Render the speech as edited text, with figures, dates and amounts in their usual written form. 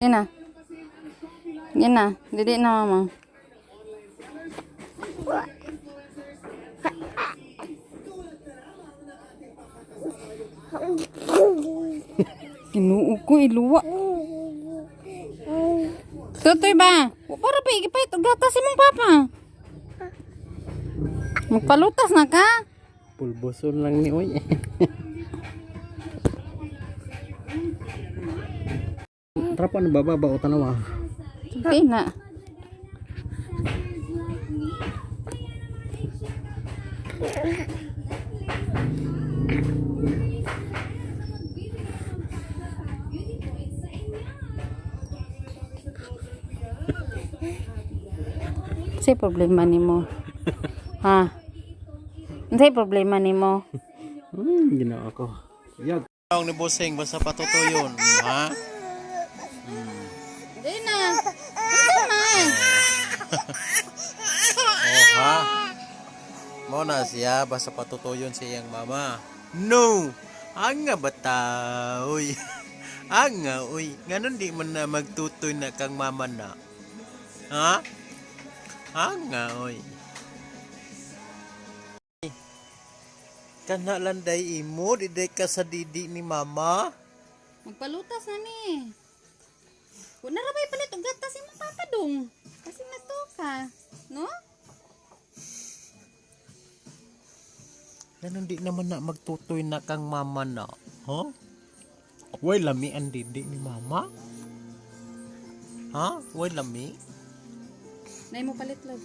Yan na. Yan na. Dili na, mama. Ginoo ko, iluwa. Tutoy ba? Para pa igipait og gatas imong papa. Magpalutas na ka? Pulboson lang ni oy. Tara pa na baba ba o tanawa. Hindi na. Unsay problema nimo? Ha? Unsay problema nimo? Ginoo ko. Yag. Ang ni Bossing basta patutuyon, ha? Hindi na. Unsa man? Oh ha. Mo na siya basta patutuyon sa iyang mama. No. Anga bata oy. Anga oy. Nganon di man na magtutoy na kang mama na. Ha? Anga oy. Kana landay imo diday ka sa didi ni mama. Magpalutas na ni. Kung narabay palit og gatas imong papa dong. Kasi matuka, no? Nganon di naman na magtutoy na kang mama na. Ha? Way lami ang didi ni mama. Ha? Way lami? Nay mo palit love.